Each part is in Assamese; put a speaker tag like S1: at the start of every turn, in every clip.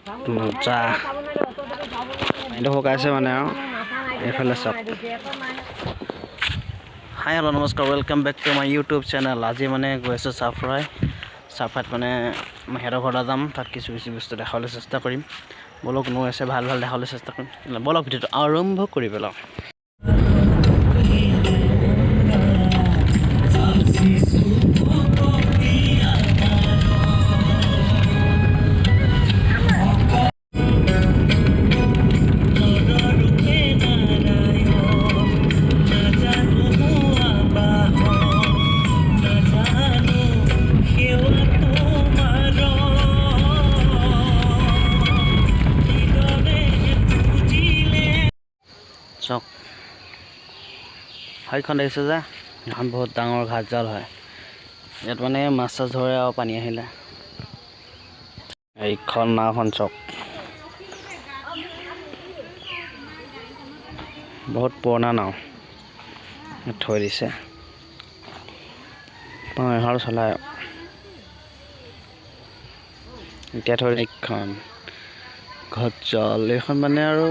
S1: মজা পানীটো শুকাইছে মানে আৰু এইফালে চাওক। হাই হেল্ল' নমস্কাৰ, welcome back to my YouTube channel. আজি মানে গৈ আছোঁ চাফৰাই। চাফৰাইত মানে সিহঁতৰ ঘৰলৈ যাম, তাত কিছু কিছু বস্তু দেখাবলৈ চেষ্টা কৰিম। ব'লক, নৈ আছে, ভাল ভাল দেখাবলৈ চেষ্টা কৰিম। ব'লক, ভিডিঅ'টো আৰম্ভ কৰি পেলাওঁ। চাওক, সেইখন দেখিছে যে এখন বহুত ডাঙৰ ঘাট জাল হয়। ইয়াত মানে মাছ চাছ ধৰে আৰু পানী আহিলে। এইখন নাওখন চাওক, বহুত পুৰণা নাও থৈ দিছে। এখন চলাই এতিয়া থৈ এইখন ঘট জল। এইখন মানে আৰু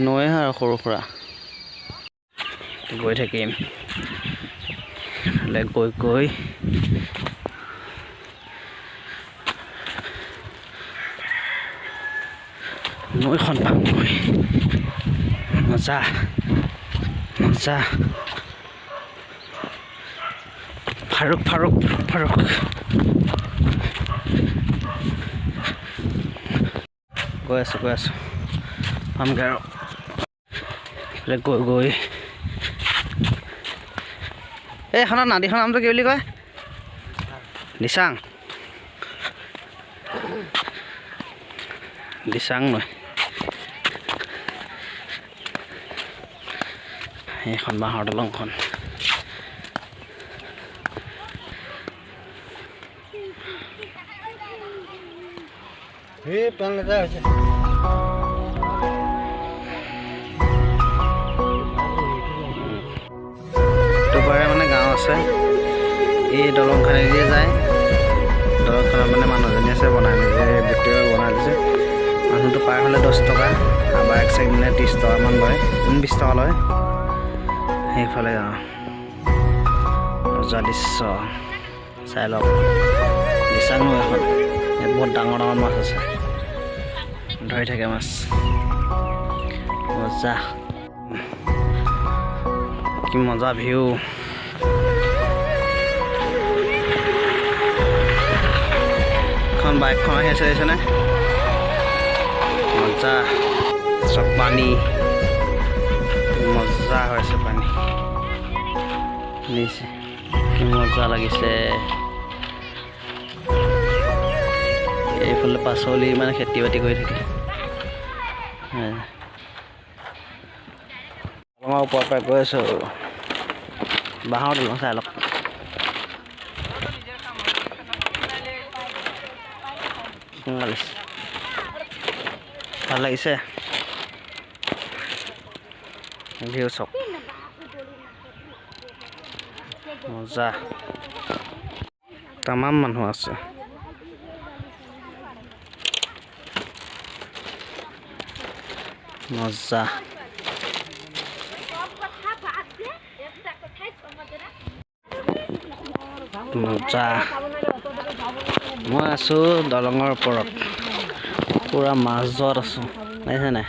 S1: নৈ হয় আৰু সৰু সুৰা। গৈ থাকিম গৈ গৈ। নৈখন পামগৈ। মজা মজা। ফাৰুক ফাৰুক ফাৰুক। গৈ আছোঁ গৈ আছোঁ, পামগৈ আৰু গৈ গৈ। এইখনৰ নদীখনৰ নামটো কি বুলি কয়? দিচাং। দিচাং নৈ। এইখন বাঁহৰ দলংখন। মানে গাঁও আছে, এই দলংখনেদিয়ে যায়। দলংখনত মানে মানুহজনী আছে, বনাই নিজে ব্যক্তিগত বনাই দিছে। মানুহটো পাৰ হ'লে 10 টকা, বাইক চাইক মানে 30 টকামান লয়, 20 টকা লয়। সেইফালে যাওঁ, মজা দৃশ্য চাই লওক। দিচাং নৈ এখন, ইয়াত বহুত ডাঙৰ ডাঙৰ মাছ আছে, ধৰি থাকে মাছ। মজা, কি মজা ভিউ। এখন বাইকখন আহি আছে, দেখিছেনে? মজা, চব পানী, মজা হৈছে পানী। কি মজা লাগিছে। এইফালে পাচলি মানে খেতি বাতি কৰি থাকে। দলঙৰ ওপৰৰ পৰা গৈ আছোঁ, বাঁহৰ দলং চাই লওক। ভাল লাগিছে ভিউ চাওক, মজা। তামাম মানুহ আছে। মজা। মজা। মই আছোঁ দলঙৰ ওপৰত, পূৰা মাজত আছোঁ, দেখিছে নাই?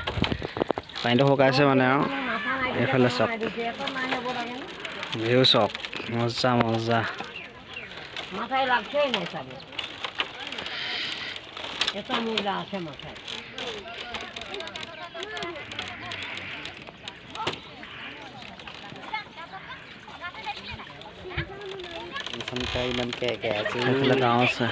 S1: পানীটো শুকাইছে মানে আৰু। এইফালে চাওক, ভিউ চাওক, মজা মজা। এইফালে গাঁও আছে।